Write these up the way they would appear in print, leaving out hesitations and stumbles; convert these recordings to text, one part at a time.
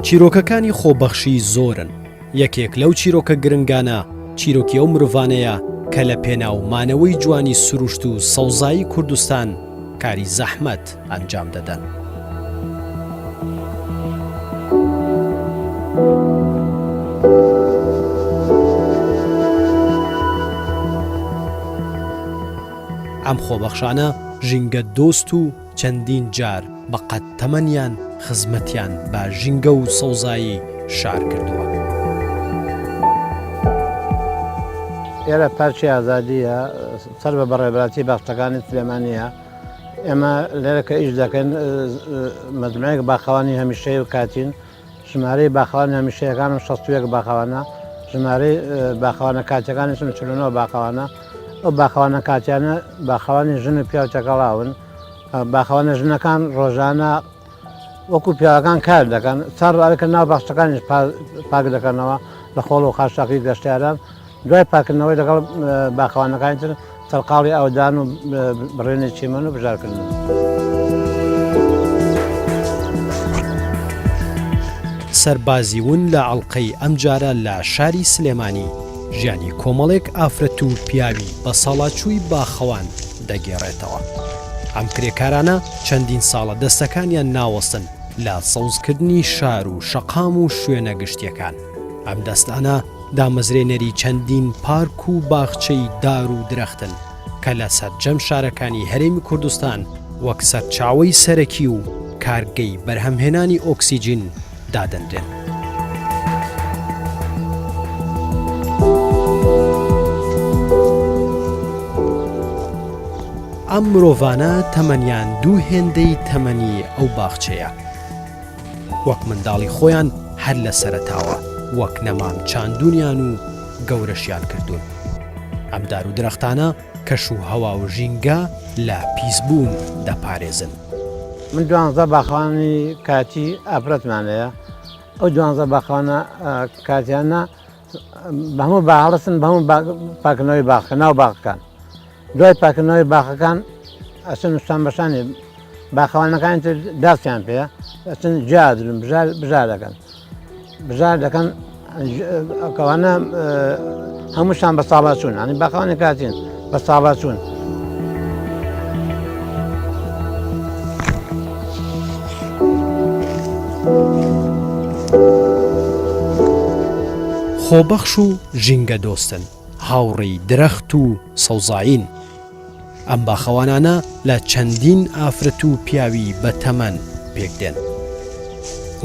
چیرۆکەکانی خۆبەخشی زۆرن، یەکێک لەو چیرۆکە گرنگانە چیرۆکی ئەو مرۆڤانەیە کە لە پێناو مانەوەی جوانی سروشت و سەوزایی کوردستان کاری زەحمەت ئەنجام دەدەن. ئەم خۆبەخشانە ژینگە دۆست و چەندین جار بە قەد تەمەنیان خزمەتیان بە ژینگە و سەوزایی شار کردووە. ئێرە پارکی ئازادییە، سەر بە بەڕێوەبەرایەتی باخچەکانی سلێمانییە. ئێمە لێرە کە ئیش دەکەین مەجموعەیەک باخەوانی هەمیشەیی و کاتین. ژمارەی باخەوانی هەمیشەیەکانم 61 باخەوانە، ژمارەی باخەوانە کاتیەکانیشم 49 باخەوانە. ئەو باخەوانە کاتیانە باخەوانی ژن و پیاو تێکەڵاون. باخەوانە ژنەکان ڕۆژانە وەکو پیاوەکان کار دەکەن، ساڕ ئەوەی کە ناو باخچەکانیش پاک دەکەنەوە لە خۆڵ و خاشاکی گەشتیاران، دوای پاکردنەوەی لەگەڵ باخەوانەکانی تر سەرقاڵی ئاودان و بڕینی چیمەن و بژارکردن. سەربازی ون لە ئەڵقەی ئەمجارە لە شاری سلێمانی ژیانی کۆمەڵێک ئافرەت و پیاوی بەساڵاچووی باخەوان دەگێڕێتەوە. ئەم کرێکارانە چەندین ساڵە دەستەکانیان ناوەستن لە سەوزکردنی شار و شەقام و شوێنە گشتیەکان. ئەم دەستانە دامەزرێنەری چەندین پارک و باخچەی دار و درەختن کە لە سەرجەم شارەکانی هەرێمی کوردستان وەک سەرچاوەی سەرەکی و کارگەی بەرهەمهێنانی ئۆکسیجین دادەنرێن. ئەم مرۆڤانە تەمەنیان دوو هێندەی تەمەنی ئەو باخچەیە. وەک منداڵی خۆیان هەر لە سەرەتاوە وەک نەمام چاندوونیان و گەورەشیان کردوون. ئەم دار و درەختانە کەش و هەوا و ژینگە لە پیسبوون دەپارێزن. من دوانزە باخەوانی کاتی ئافرەتمان هەیە، ئەو دوانزە باخەوانە کاتیانە بە هەموو باهەڵستن بە هەموو پاکردنەوەی باخەکە ناو باخەکان دوای پاکردنەوەی باخەکان ئەچن شان بەشانی باخەوانەکانی تر داستیان پێیە ئەچن جادرن بژار بژار دەکەن بژار دەکەن کەوانە هەمووشان بە ساڵا چوون ئەنی باخەوانی کاتین بە ساڵا چوون. خۆبەخش و ژینگەدۆستن، هاوڕێی درەخت و سەوزایین. ئەم باخەوانانە لە چەندین ئافرەت و پیاوی بەتەمەن پێکدێن.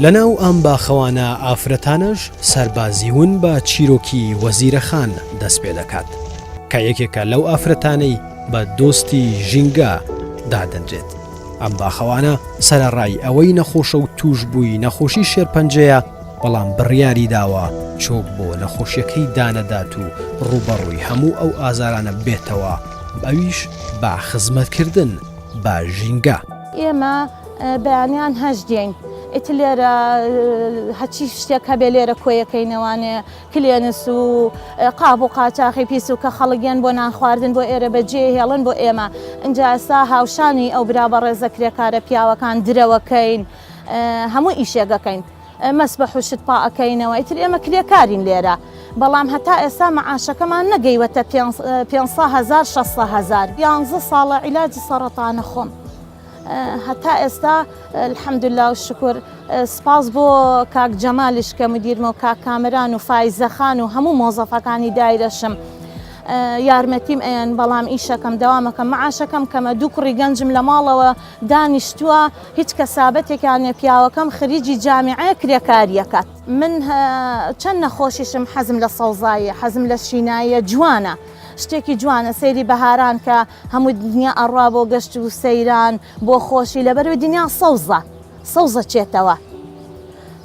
لەناو ئەم باخەوانە ئافرەتانەش سەربازی ون بە چیرۆکی وەزیرە خان دەست پێدەکات، کە یەکێکە لەو ئافرەتانەی بە دۆستی ژینگە دادەنرێت. ئەم باخەوانە سەرەڕای ئەوەی نەخۆشە و تووشبووی نەخۆشی شێرپەنجەیە، بەڵام بڕیاری داوە چۆک بۆ نەخۆشیەکەی دانەدات و ڕووبەڕووی هەموو ئەو ئازارانە بێتەوە، ئەویش بە خزمەتکردن بە ژینگە. ئێمە بەیانیان هەشت دێین ئیتر لێرە هەچی شتێک هەبێ لێرە کۆیەکەینەوانێ کلێنس و قاپ و قاچاخی پیس و کە خەڵک یەن بۆ نان خواردن بۆ ئێرە بەجێ هێڵن بۆ ئێمە ئینجا ئێستا هاوشانی ئەو برا بەڕێزە کرێکارە پیاوەکان درەوەکەین هەموو ئیشێک ئەکەین مەسبەح و شت پا ئەکەینەوە ئیتر ئێمە کرێکارین لێرە بەڵام هەتا ئێستا مەعاشەکەمان نەگەیوەتە 500 هەزار 600 هەزار یانزە ساڵە عیلاجی سەڕەتانە خۆم هەتا ئێستا الحمدللە و شکر سپاس بۆ کاک جەمالیش کە مدیرمە و کاک کامەران و فایزە خان و هەموو مۆزەفەکانی دایرەشم یارمەتیم ئەیەن بەڵام ئیشەکەم دەوامەکەم معاشەکەم کەمە دوو کوڕی گەنجم لە ماڵەوە دانیشتووە هیچ کەسابەتێکیان نیە پیاوەکەم خریجی جامیعەیە کرێکاریەکات من چەند نەخۆشیشم حەزم لە سەوزاییە حەزم لە شیناییە جوانە شتێکی جوانە سەیری بەهاران کە هەموو دنیا ئەڕوا بۆ گەشت و سەیران بۆ خۆشی لەبەرەوەی دنیا سەوزە سەوزە چێتەوە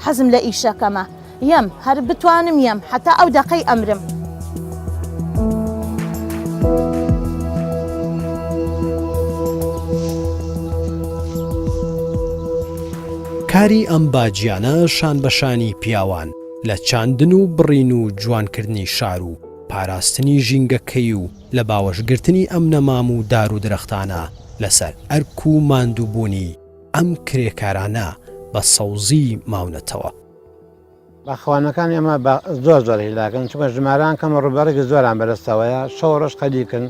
حەزم لە ئیشەکەمە یەم هەر بتوانم یەم حتا ئەو دەقەی ئەمرم. کاری ئەم باجیانە شان بە شانی پیاوان لە چاندن و بڕین و جوانکردنی شار و پاراستنی ژینگەکەی و لە باوەش گرتنی ئەم نەمام و دار و درەختانە لەسەر ئەرک و ماندووبوونی ئەم کرێکارانە بە سەوزی ماونەتەوە. باخەوانەکان ئێمە زۆر زۆر هیلاکن چونکە ژمارەیان کەمە ڕووبەڕێکی زۆران بەدەستەوەیە شەو ڕۆژ خەریکن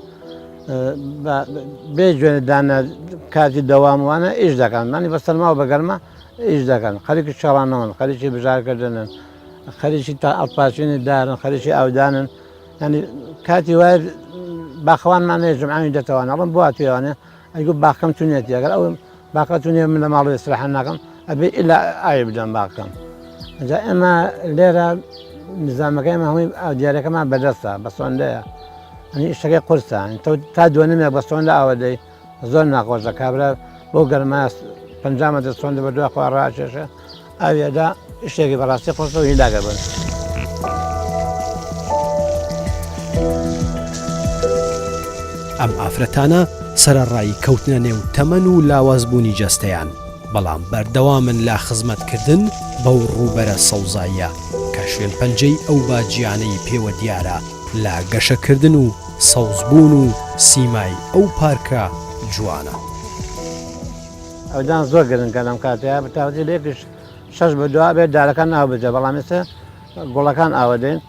بێ گوێ دانە کاتی دەوام وانە ئیش دەکەن مانی بە سەرما و بە گەرما ئیش دەکەن خەریکی چاڵانەوەن خەریکی بژارکردنن خەریکی تا ئەڵپاچینی دارن خەریکی ئاودانن ینی کاتی وایە باخەوانمان هەیە جمعانی دەتەوان ئەڵم بۆ هاتوویانە ئەیگو باخەکەم چونیەتی ئەگەر ئەو باخە چونیە من لە ماڵەوە ئیسراحە ناکەم ئەبێ ئیلا ئاوی بدەم باخەکەم ئینجا ئێمە لێرە نزامەکە ئێمە هەمووی ئاودیارەکەمان بەدەستە بە سۆندەیە ئەنی ئیشەکەی قورسە تۆ تا دوێنمێک بە سۆندە ئاوە دەی زۆر ناخۆشە کابرا بۆ گەرما 50 مەتر سۆندە بە دوا خوا ڕاکێشە ئاویەدا شتێکی بەڕاستی قورسە و هیلاکە بن. ئەم ئافرەتانە سەرەڕای کەوتنە نێو تەمەن و لاوازبوونی جەستەیان، بەڵام بەردەوامن لە خزمەتکردن بەو ڕووبەرە سەوزاییە کە شوێنپەنجەی ئەو باجیانەی پێوە دیارە لە گەشەکردن و سەوزبوون و سیمای ئەو پارکە جوانە. ئەودان زۆر گرنگە لەم کاتەیە بەتایبەتی لە یەکیش شەش بە دوا بێت دارەکان ئاو بدە بەڵام ئێستا گوڵەکان ئاوە دەین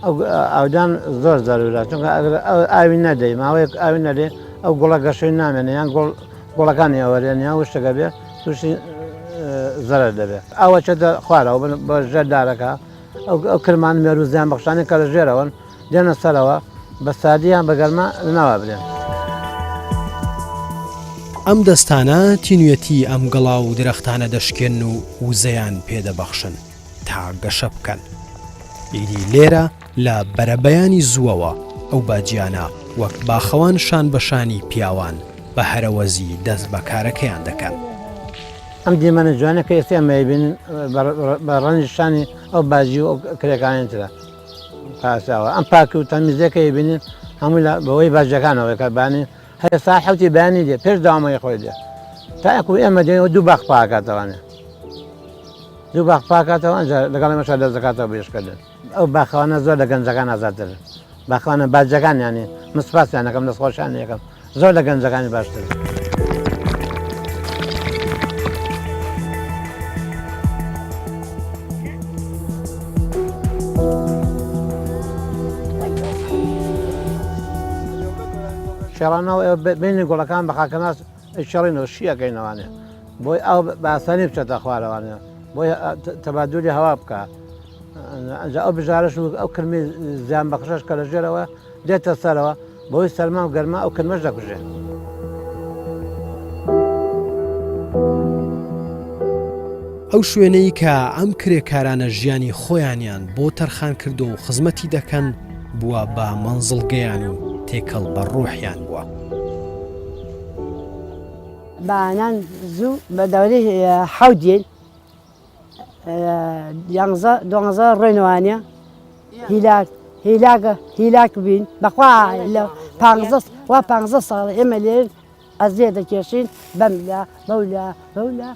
ئەو ئاودان زۆر زەرورە چونکە ئەگەر ئاوی نەدەی ماوەیەک ئاوی نەدەی ئەو گوڵە گەشەی نامێنێ یان گوڵ گوڵەکانی ئەوەرێن یان وشتەکە بێ تووشی زەرەر دەبێت ئاوە چێتە خوارەوە بە ژێر دارەکە ئەو کرمان مێرو زیان بەخشانی کە لە ژێرەوەن دێنە سەرەوە بە ساردی یان بە گەرما لەناوا برێن. ئەم دەستانە تینوێتی ئەم گەڵا و درەختانە دەشکێنن و وزەیان پێ دەبەخشن تا گەشە بکەن. ئیدی لێرە لە بەرەبەیانی زووەوە ئەو باجیانە وەک باخەوان شان بە شانی پیاوان بە هەرەوەزی دەست بە کارەکەیان دەکەن. ئەم دیمەنە جوانە کە ئێستا ئێمە ئەیبینین بە ڕەنجی شانی ئەو باجی و ئەو کرێکارانی ترە. پاساوە ئەم پاکی و تەمیزیە کە ئەیبینین هەموو لە بەوەی باجەکانەوە کە بانی هەر ساعت حەوتی بەیانی دێ پێش داوامەی خۆی دێ تا ئەکو ئێمە دێنەوە دوو باخ پاکاتەوانێ دوو باخ پاکاتەوە ئەنجا لەگەڵ ئێمەشا دەست دەکاتەوە بە ئیشکردن ئەو باخەوانە زۆر لە گەنجەکان ئازادترن باخەوانە باجەکان یانی من سوپاسیان ئەکەم دەستخۆشیان ئەکەم زۆر لە گەنجەکانی باشترن. شێڵانەوە بینی گوڵەکان بە خاکەناس شێڵینەوە شیەکەینەوانێ بۆی ئاو بە ئاسانی بچێتە خوارەوانێ بۆی تەبادولی هەوا بکە ئەنجا ئەو بژارەش و ئەو کرمی زیان بەخشەش کە لە ژێرەوە دێتە سەرەوە بەهۆی سەرما و گەرما ئەو کرمەش دەکوژێ. ئەو شوێنەی کە ئەم کرێکارانە ژیانی خۆیانیان بۆ تەرخان کردووە و خزمەتی دەکەن، بووە بە مەنزڵگەیان و تێکەڵ بە ڕۆحیان بووە. بەیانان زوو بە دەوری حەوت دێین یانزە دوانزە ڕێنوانە هیلاک هیلاک هیلاک بین بەخوا لە پانزە وا پانزە ساڵ ئێمە لێ ئەزیێ دەکێشین بەملا بەولا بەولا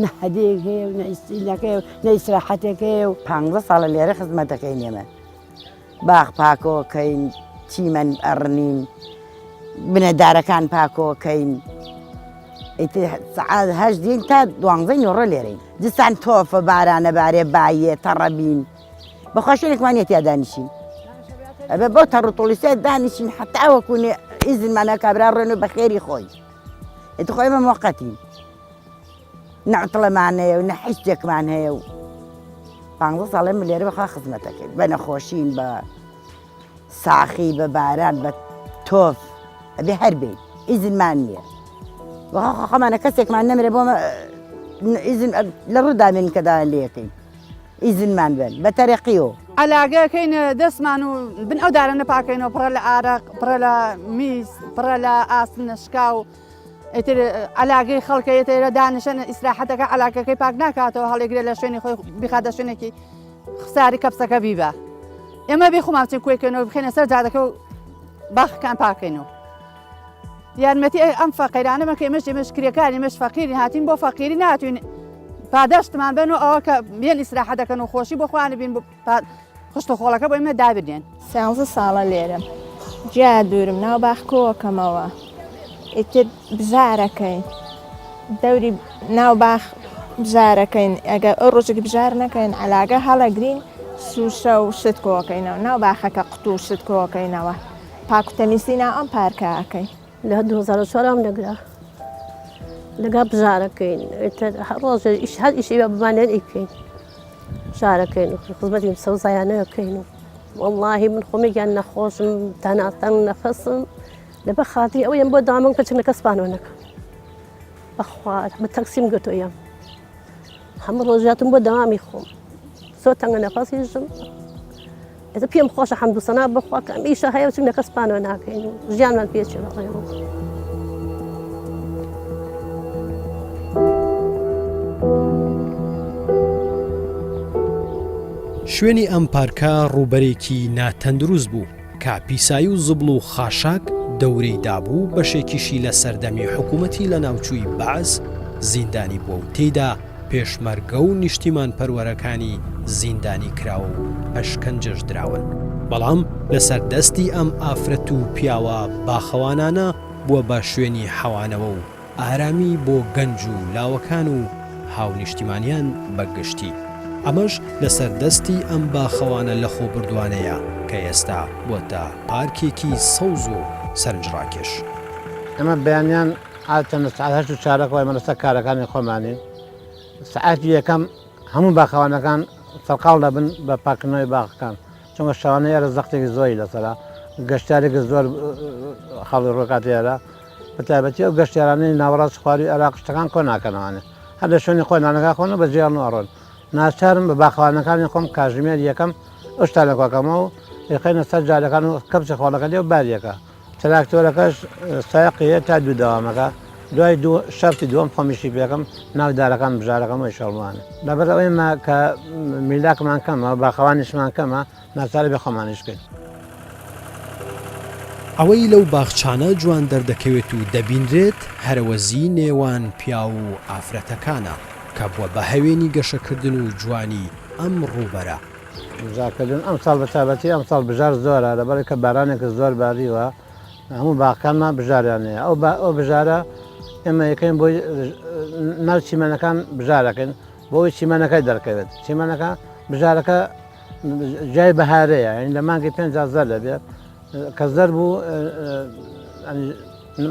نە هەدەیەک هەیە و نە ئیسینەکەی و نە ئیسراحەتێک هەیە و پانزە ساڵە لێرە خزمەتەکەین ئێمە باخ پاکۆکەین چیمەن ئەڕنین بنەدارەکان پاکۆکەین ئیتر سەعات هەشت دێین تا دوانزەی نیوەڕۆ لێرەین جستان تۆفە بارانە بارێ بایێ تەڕەبین بەخوا شوێنێکمان نییە تیا دانیشین ئەبێ بەو تەڕ و تۆڵیسە دانیشین حتا وەکو ئیزنمانە کابرا ڕێن و بەخێری خۆی ئیتر خۆ ئێمە مۆقەتین نە عوتڵەمان هەیە و نە هیچ شتێکمان هەیە و پانزە ساڵێ من لێرە بەخوا خزمەتەکەین بە نەخۆشین بە ساخی بە باران بە تۆف ئەبێ هەر بین ئیزنمان نییە بەخوا خۆمانە کەسێکمان نەمرێ بۆ ئیزن لە ڕوو دامێن کە داوایان لێ یەکەین ئیزنمان بن بە تەرەقیەوە. عەلاگەکەینە دەستمان و بن ئەو دارانە پاکەینەوە پڕە لە ئارەق پڕە لە میز پڕە لە ئاسن شکاو ئیتر عەلاگەی خەڵکە یەتە ئێرە دانیشن ئیسراحەتەکە عەلاگەکەی پاک ناکاتەوە هەڵیگرێ لە شوێنی خۆی بیخاتە شوێنێکی خساری کەپسەکە بیبا ئێمە بێ خۆمان بچین کوێکەینەوە بخێنە سەر جادەکە و باخەکان پاکەینەوە یارمەتی ئەم فەقیرانە مەکە ئێمەش ئێمەش کرێکاری ئێمەش فەقیری هاتین بۆ فەقیری ناتوین پاداشتمان بن و ئەوە کە بێن ئیسراحە دەکەن و خۆشی بۆ خۆیان بین خشت و خۆڵەکە بۆ ئێمە دابنێن. سیانزە ساڵە لێرەم جیا دوورم ناو باخ کۆکەمەوە ئیتر بژارەکەین دەوری ناو باخ. بژارەکەین ئەگەر ئەو ڕۆژێک بژار نەکەین عەلاگە هەڵەگرین شوشە و شت کۆکەینەوە ناو باخەکە قوتو و شت کۆکەینەوە پاک و تەمیسی ناو ئەم پارکە ئەکەین. لە 2004 ام نەگرا لەگا بژارەکەین ئیتر هەر ڕۆژێ ئیش هەر ئیشی بە بمانێن ئیکەین بژارەکەین و خزمەتی سەوزایانە ئەکەین و وەڵڵاهی من خۆمێکیان نەخۆشم تەناتەنگ نەفەسم لەبەر خاتری ئەوەیەم بۆ دامم کە چنەکە سپانەوە نەکەم بەخوا بە تەکسیم گرتوویەم هەموو ڕۆژاتم بۆ دەوامی خۆم زۆر تەنگە نەفەسیشم ئێستا پێم خۆشە حەمد و سەنا بەخوا کە ئەم ئیشە هەیە و چونکە کەس پانەوە ناکەین و ژیانمان پێ چێ بەڕێوە. شوێنی ئەم پارکە ڕووبەرێکی ناتەندروست بوو کە پیسایی و زبڵ و خاشاک دەورەی دابوو، بەشێکیشی لە سەردەمی حکوومەتی لەناوچووی بەعس زیندانی بووە و تێیدا پێشمەرگە و نیشتیمانپەروەرەکانی زیندانی کراوە و ئەشکەنجەش دراون، بەڵام لەسەر دەستی ئەم ئافرەت و پیاوە باخەوانانە بووە بە شوێنی حەوانەوە و ئارامی بۆ گەنج و لاوەکان و هاونیشتیمانیان بە گشتی، ئەمەش لەسەر دەستی ئەم باخەوانە لەخۆبردووانەیە کە ئێستا بووەتە پارکێکی سەوز و سەرنجڕاکێش. ئێمە بەیانیان عادەتەن لە سەعات هەشت و چارەک ئێمە لەسەر کارەکانی خۆمانین، سەعاتی یەکەم هەموو باخەوانەکان سەرقاڵ دەبن بە پاککردنەوەی باخەکان، چونکە شەوانە ئێرە زەختێکی زۆری لەسەرە، گەشتیارێکی زۆر خەڵک ڕووکات ئێرە، بەتایبەتی ئەو گەشتیارانەی ناوەڕاست خوارووی عێراق شتەکان کۆ ناکەنەوانێ هەر لە شوێنی خۆیان نانەکە خۆن و بەجێیان و ئەڕۆن. ناچارم بە باخەوانەکانی خۆم کاژمێر یەکەم ئەو شتانە کۆکەمەوە و ئەیخەینە سەر جادەکان و کەپچی خۆڵەکە لێ و باریەکە. تراکتۆرەکەش سایەقی هەیە تا دوو دەوامەکە دوای دوو شەرتی دووەم خۆمیشی پێکەم ناو دارەکان بژارەکەم و ئیشەڵمانە. لەبەر ئەوەی ئێمە کە میلاکمان کەمە باخەوانیشمان کەمە ناچارە بێ خۆمانیش بکەین. ئەوەی لەو باخچانە جوان دەردەکەوێت و دەبینرێت هەرەوەزی نێوان پیاو و ئافرەتەکانە کە بووە بە هەوێنی گەشەکردن و جوانی ئەم ڕووبەرە. بژارکردن ئەمساڵ بە تایبەتی ئەمساڵ بژار زۆرە لەبەرئەوەی کە بارانێکی زۆر باریوە هەموو باخەکانمان بژاریان هەیە ئەو ئەو بژارە ئێمە یەکەین بۆی ناو چیمەنەکان بژارەکەین بۆی چیمەنەکەی دەرکەوێت چیمەنەکە بژارەکە جای بەهارەیە یعنی لە مانگی پێنج زەر دەبێت کە زەر بوو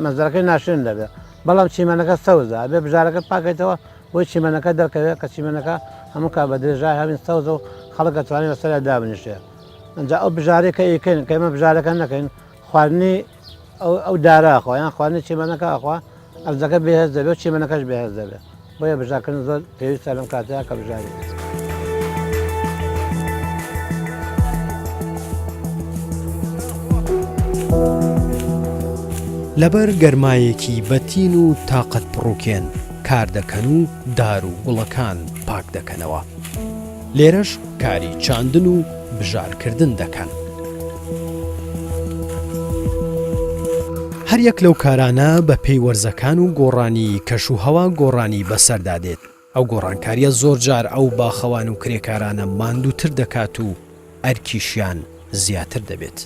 مەزەرەکەی ناشرین دەبێت بەڵام چیمەنەکە سەوزە ئەبێ بژارەکە پاکەیتەوە بۆی چیمەنەکە دەرکەوێت کە چیمەنەکە هەموو کا بە درێژای هەمین سەوزە و خەڵک دەتوانێت لەسەریا دابنیشێ ئەجا ئەو بژارەی کە ئیکەین کە ئێمە بژارەکە نەکەین خواردنی ئەو دارە ئەخوا یان خواردنی چیمەنەکە ئەخوا ئەرزەکە بێهێز دەبێت و چیمەنەکەش بێهێز دەبێت بۆیە بژارکردن زۆر پێویستە لەم کاتەیە کە بژاری. لەبەر گەرمایەکی بەتین و تاقەت پڕوکێن کار دەکەن و دار و گوڵەکان پاک دەکەنەوە. لێرەش کاری چاندن و بژارکردن دەکەن. هەر یەک لەو کارانە بە پێی وەرزەکان و گۆڕانی کەش و هەوا گۆڕانی بەسەردا دێت، ئەو گۆڕانکارییە زۆر جار ئەو باخەوان و کرێکارانە ماندووتر دەکات و ئەرکیشیان زیاتر دەبێت.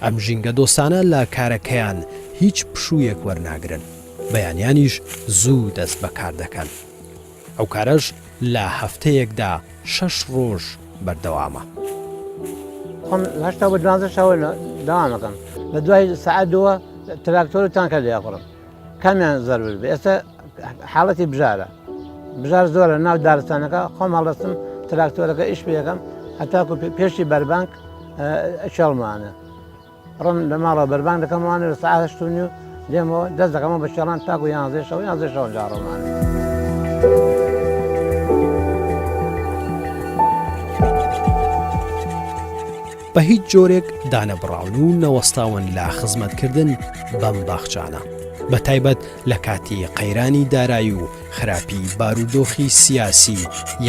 ئەم ژینگەدۆستانە لە کارەکەیان هیچ پشوویەک وەرناگرن، بەیانیانیش زوو دەست بە کار دەکەن. ئەو کارەش لە هەفتەیەکدا شەش ڕۆژ بەردەوامە. خۆم لە هەشتا بۆ دوانزە شەوە دەوام ئەکەم لە دوای سەعات دووە تراکتۆر و تانکەر لێ ئەخوڕم کامیان زەرور بێ ئێستا حاڵەتی بژارە بژار زۆرە ناو دارستانەکە خۆم هەڵدەستم تراکتۆرەکە ئیش پێەکەم هەتاکو پێشی بەربانک چێڵمانە ڕم لە ماڵەوە بەربانگ دەکەمەوانە لە سەعات هەشت و نیو دێمەوە دەست دەکەمەوە بە شێڵان تاکو یانزەی شەو یانزەی شەو جاڕۆمانە. بە هیچ جۆرێک دانەبڕاون و نەوەستاون لە خزمەتکردن بەم باخچانە بە تایبەت لە کاتی قەیرانی دارایی و خراپی بارودۆخی سیاسی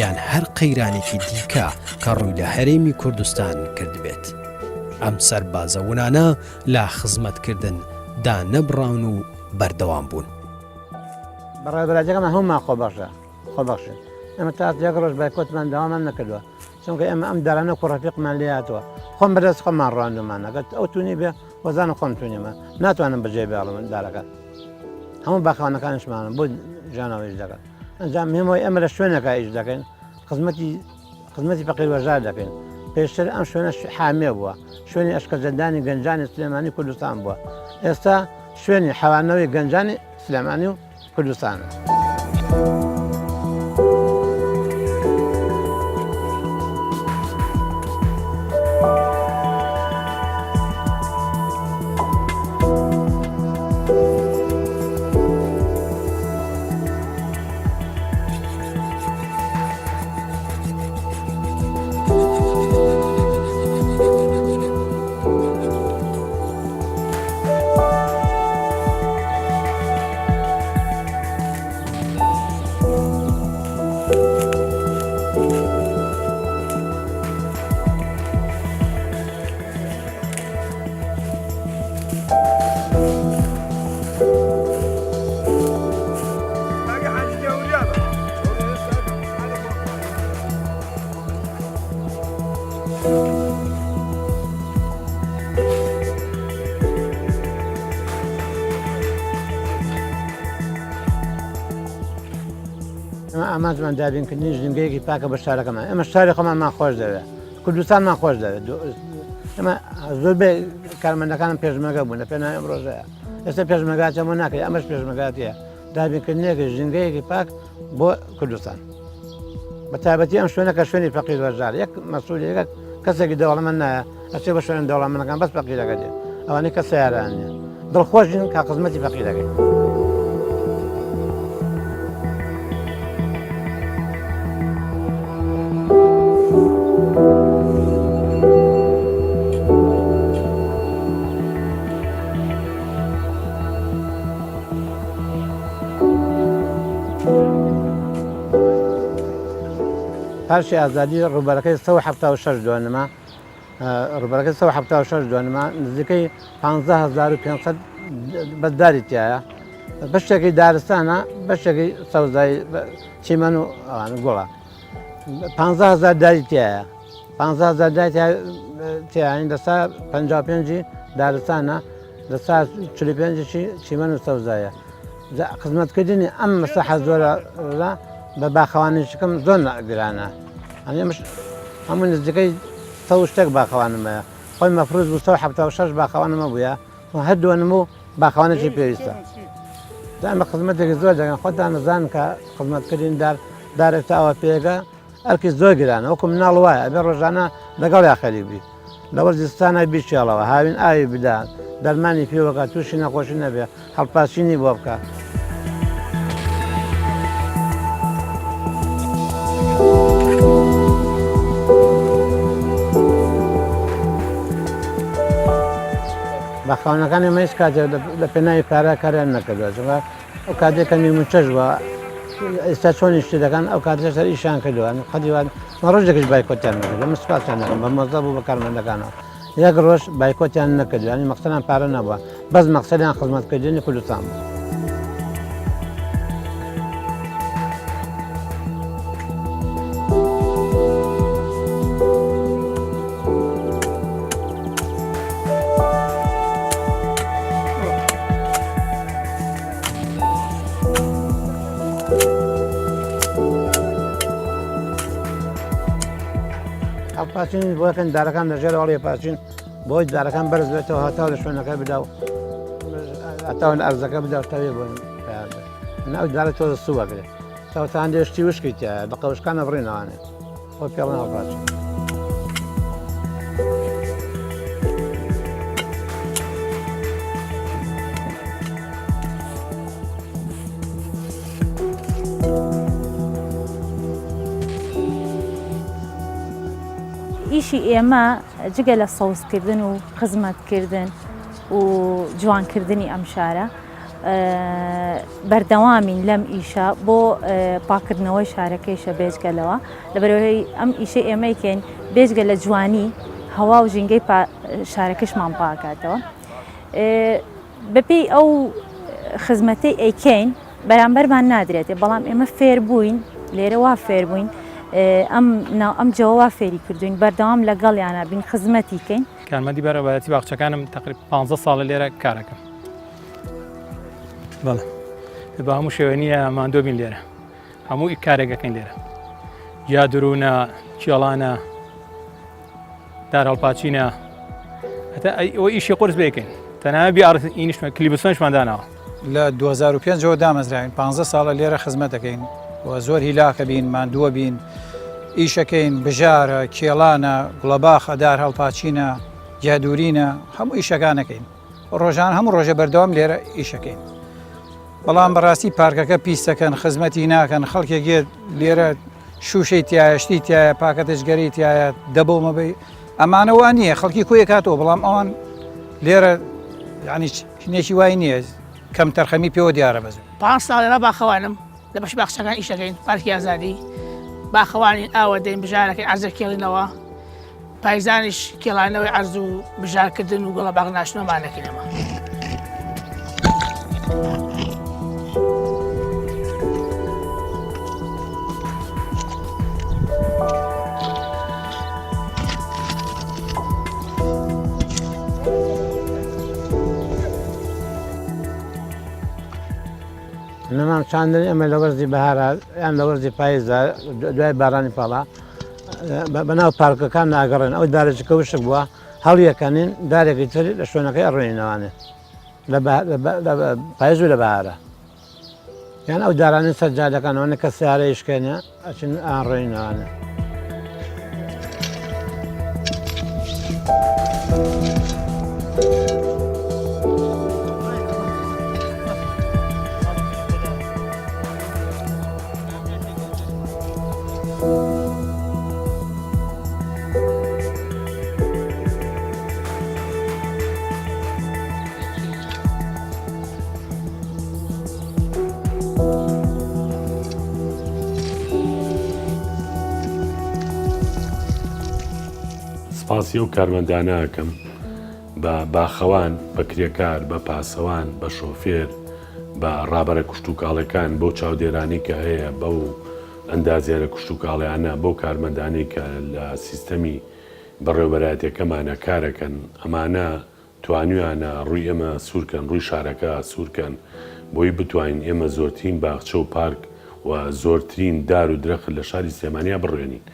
یان هەر قەیرانێکی دیکە کە ڕووی لە هەرێمی کوردستان کردبێت. ئەم سەربازە ونانە لە خزمەتکردن دانەبڕاون و بەردەوام بوون. بەڕێوەبەرایەتیەکەمان هەموومان خۆبەخشە خۆبەخشین ئێمە تا یەک ڕۆژ بایکۆتمان داوامان نەکردووە چونکە ئێمە ئەم دارانە کوڕ ڕەفیقمان لێ هاتووە خۆم بەدەست خۆمان ڕواندومانە گەت ئەو تونی بێ وەزانم خۆم تونیمە ناتوانم بەجێ بێڵم دارەکە هەموو باخەوانەکانیشمانم بۆ ژانەوەیش دەکەن. ئەنجام مهمەوەی ئێمە لە شوێنەکە ئیش دەکەین خزمەتی خزمەتی فەقیر وەژار دەکەین پێشتر ئەم شوێنە حامێ بووە شوێنی ئەشکەجەدانی گەنجانی سلێمانی کوردستان بووە ئێستا شوێنی حەوانەوەی گەنجانی سلێمانی و کوردستانە. ئامانجمان دابینکردنی ژینگەیەکی پاکە بە شارەکەمان ئێمە شاری خۆمانمان خۆش دەوێت کوردستانمان خۆش دەوێت ئەمە زۆربەی کارمەندەکانم پێشمەگە بوون لە پێناوی ئەم ڕۆژەیە ئێستا پێشمەگاتیان بۆ ناکرێت ئەمەش پێشمەگاتیە دابینکردنێکی ژینگەیەکی پاک بۆ کوردستان بە تایبەتی ئەم شوێنە کە شوێنی فەقیر وەژار یەک مەسوولێک کەسێکی دەوڵەمەند نایە ئەچێ بە شوێنە دەوڵەمەندەکان بەس فەقیرەکە دێ ئەوانەی کە سیاران نیە دڵخۆشین کە خزمەتی فەقیرەکەی. پارکی ئازادی ڕووبەرەکەی 176 دۆنمە ڕووبەرەکەی 176 دۆنمە نزیکەی 15500 بەداری تایە بەشێکی دارستانە بەشێکی سەوزایی چیمەن و ئەوان گوڵە 15000 داری تایە 15000 داری تایە لەسا 55 دارستانە لە سا 45 چیمەن و سەوزایە خزمەتکردنی ئەم مەساحە زۆرە بە باخەوانیشکەم زۆر گرانە ئەمش هەموو نزیکەی سە شتێک باخەوانم هەیە خۆی مەفروز بوو 176 باخەوانمە بووە هەر دووەنم و باخەوانێکی پێویستە ئەمە خزمەتێکی زۆر دەکەن خۆتان نەزان کە خزمەتکردن دار دارێک تاوە پێگە ئەرکی زۆر گرانە وەکو مناڵ وایە ئەبێ ڕۆژانە لەگەڵیا خەریک بی لە وەرزی زستانا بیکێڵەوە هاوین ئاوی بدە دەرمانی پێوەکە تووشی نەخۆشی نەبێ هەڵپاسینی بۆ بکە. باخەوانەکانی ئێمە هیچ کاتێک لە پێناوی پارە کاریان نەکردووە چونکە ئەو کاتێک کە نیومچەش بووە ئێستا چۆن ئیشتی دەکەن ئەو کاتێ سەر ئیشیان کردووە قەدی وان مە ڕۆژێکیش بایکۆتیان نەکردووە من سوپاسیان دەکەم بە مۆزە بوو بە کارمەندەکانەوە یەک ڕۆژ بایکۆتیان نەکردووە یانی مەقسەدیان پارە نەبووە بەس مەقسەدیان خزمەتکردنی کوردستان بوو. هەڵپاچین بۆکەن دارەکان لە ژێر هەڵێ پاچین بۆی دارەکان بەرز بێتەوە هەتاو لە شوێنەکە بدا و هەتاو لە ئەرزەکە بدا و تاوێ بۆ ناو دارە تۆزە سووەگرێت تاوتان دێشتی وشکی تایە بە قەوشکانە بڕینەوانێ خۆ پێڵێن هەڵپاچین. ئیشی ئێمە جگە لە سەوزکردن و خزمەتکردن و جوانکردنی ئەم شارە بەردەوامین لەم ئیشە بۆ پاکردنەوەی شارەکەیشە بێجگە لەوە لەبەرەوەی ئەم ئیشەی ئێمەیکەین بێجگە لە جوانی هەوا و ژینگەی شارەکەشمان پاکاتەوە بەپێی ئەو خزمەتەی ئەیکەین بەرامبەرمان نادرێتێ بەڵام ئێمە فێر بووین لێرە وا فێر بووین ئەم ناو ئەم جەوە وا فێری کردوین بەردەوام لەگەڵیانە بین خزمەتی کەین. کارمەندی بەڕێوەبەرایەتی باخچەکانم تەقریب 15 ساڵە لێرە کارەکەم. بەڵێ بە هەموو شێوە نییە ماندوو بین لێرە. هەموو کارێکەکەین لێرە یا درونە کێڵانە دار هەڵپاچینە هەتا ئەوە ئیشی قورس بێکەین تەنها بیاڕ ئینیشمان کلیبسۆنشمان داناوە. لە 2005 ەوە دامەزراوین 15 ساڵە لێرە خزمەت دەکەین و زۆر هیلاکە بین ماندووە بین ئیشەکەین بژارە کێڵانە گوڵەباخە دار هەڵپاچینە گیادورینە هەموو ئیشەکانەکەین ڕۆژان هەموو ڕۆژە بەردەوام لێرە ئیشەکەین بەڵام بەڕاستی پارکەکە پیسەکەن خزمەتی ناکەن خەڵکێک یەت لێرە شوشەی تایە شتی تایە پاکەتە جگەرەی تایە دەبۆ مەبەی ئەمانە وا نییە خەڵکی کۆی کاتەوە بەڵام ئەوان لێرە ینی شنێکی وای نییە کەم تەرخەمی پێوە دیارە بەز پ ساڵێرە باخەوانم لە بەش باخچەکان ئیشەکەین پارکی ئازادی باخەوانی ئاوە دەین بژارەکەی عەرزە کێڵینەوە پایزانیش کێڵانەوەی عەرز و بژارکردن و گوڵە باغ ناشتنەوەمان دەکەین ئەمە. نەمام چاندن ئێمە لە وەرزی بەهارا یان لە وەرزی پاییزدا دوای بارانی پاڵا بەناو پارکەکان ناگەڕێن ئەو دارێکی کە وشک بووە هەڵیەکەنین دارێکی تر لە شوێنەکەی ئەڕوێنەوانێ لە پایز و لە بەهارە یان ئەو دارانەی سەر جادەکانەوەە کە سیارە یشکێنە ئەچن ئاڕێنەوانە. سپاسی ئەو کارمەندانە ئەکەم بە باخەوان، بە کرێکار، بە پاسەوان، بە شۆفێر، بە ڕابەرە کشتوکاڵەکان، بەو چاودێرانەی کە هەیە، بەو ئەندازیارە کشتوکاڵیانە، بەو کارمەندانەی کە لە سیستەمی بەڕێوەبەرایەتیەکەمانە کارەکەن، ئەمانە توانیویانە ڕووی ئێمە سوورکەن، ڕووی شارەکە سوورکەن، بۆی بتوانین ئێمە زۆرترین باخچە و پارک و زۆرترین دار و درەخت لە شاری سلێمانیا بڕوێنین.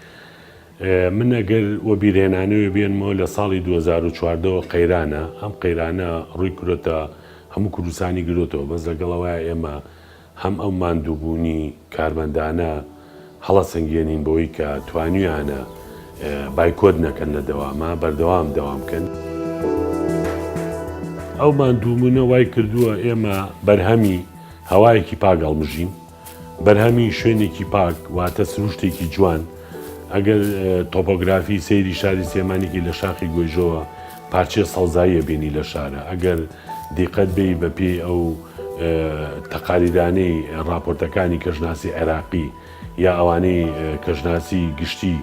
من ئەگەر وەبیرهێنانەوێ بێنمەوە لە ساڵی 2014 وە قەیرانە، ئەم قەیرانە ڕووی کرۆتە هەموو کوردستانی گرۆتەوە، بەس لەگەڵ ئەوەیا ئێمە هەم ئەو ماندووبوونی کارمەندانە هەڵەسەنگێنین بەوەی کە توانیویانە بایکۆت نەکەن لە دەواما بەردەوام دەوام بکەن. ئەو ماندووبوونە وای کردووە ئێمە بەرهەمی هەوایەکی پاک هەڵمژین، بەرهەمی شوێنێکی پاک واتە سروشتێکی جوان، ئەگەر تۆپۆگرافی سەیری شاری سلێمانی کەی لە شاخی گۆیژەوە پارچەی سەوزاییە بینی لە شارە ئەگەر دیقەت بێی بە پێی ئەو تەقاریرانەی ڕاپۆرتەکانی کەشناسی عێراقی یا ئەوانەی کەشناسی گشتی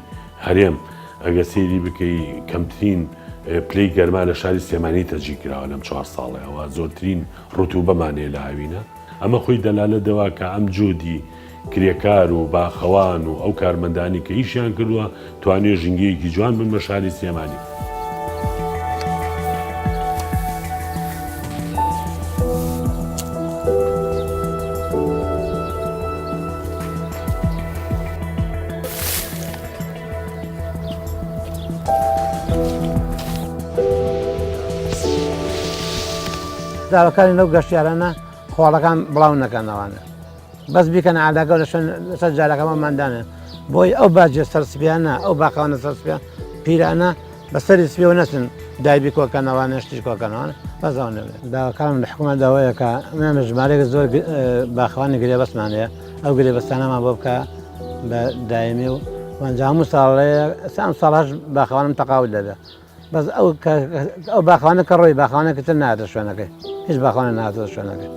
هەرێم ئەگەر سەیری بکەی کەمترین پلەی گەرما لە شاری سلێمانی تەجی کراوە لەم چوار ساڵەوە زۆرترین ڕتوبەمان هەیە لە هاوینە ئەمە خۆی دەلالەت دەوا کە ئەم جوهدی کرێکار و باخەوان و ئەو کارمەندانی کە ئیشیان کردووە توانیوە ژینگەیەکی جوان بن بە شاری سلێمانی. داواکاری لەو گەشتیارانە خۆڵەکان بڵاو نەکەنەوانە بەس بیکەنە ئالاگە لە شوێن لەسەر جارەکەمەمان دانێن بۆی ئەو باجێ سەرسپیانە ئەو باقانە سەرسپیان پیرانە بەسەری سپیەوە نەچن دایبی کۆکەنەوانە شتیش کۆکەنەوانە بەس ئەوە نەبێت داواکارم لە حکومەت ئەوەیە کە ئێمە ژمارەیەک زۆر باخەوانی گرێبەستمان هەیە ئەو گرێبەستانەمان بۆ بکە بە دایمی و وەنجا هەموو ساڵێ ئەم ساڵ هەش باخەوانم تەقاوت دەبێت بەس ئەو ئەو باخوانە کە ڕۆی باخوانەکە تر ناتە شوێنەکەی هیچ باخوانە ناتە شوێنەکەی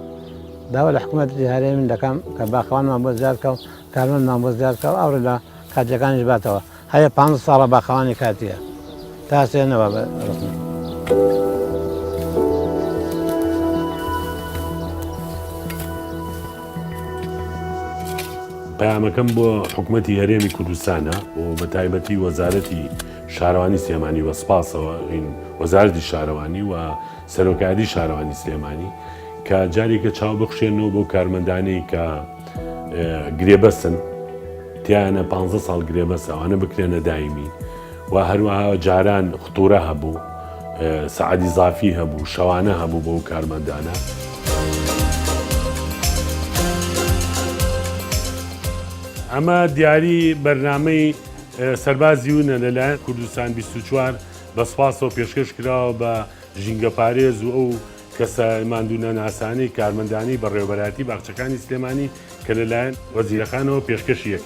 داوا لە حکوومەت هەرێمی دەکەم کە باخوانمان بۆ زیاد کە و کارمەندمان بۆ زیاد کە و ئەوڕ لە کاتیەکانیش باتەوە هەیە پ ساڵە باخەوانی کاتیە تا سێنەوە بە ڕسمی. پەیامەکەم بۆ حکوومەتی هەرێمی کوردستانە و بە تایبەتی وەزارەتی شارەوانی سلێمانی بە سپاسەوە وەزارەتی شارەوانی و سەرۆکایەتی شارەوانی سلێمانی کە جارێکە چاو بخشێنەوە بۆ کارمەندانەی کە گرێبەسن تیانە پ ساڵ گرێبەسە ئەوانە بکرێنە دایمی و هەروەها جاران خطورە هەبوو سەعات ئیزافی هەبوو شەوانە هەبوو بەو کارمەندانە. ئەمە دیاری بەرنامەی سەربازی ونە لەلایەن کوردستان 24 بە سوپاسەوە پێشکەش کراوە بە ژینگەپارێز و ئەو کەسە ماندوونەناسانەی کارمەندانی بەڕێوەبەرایەتی باخچەکانی سلێمانی کە لەلایەن وەزیرەکانەوە پێشکەشی.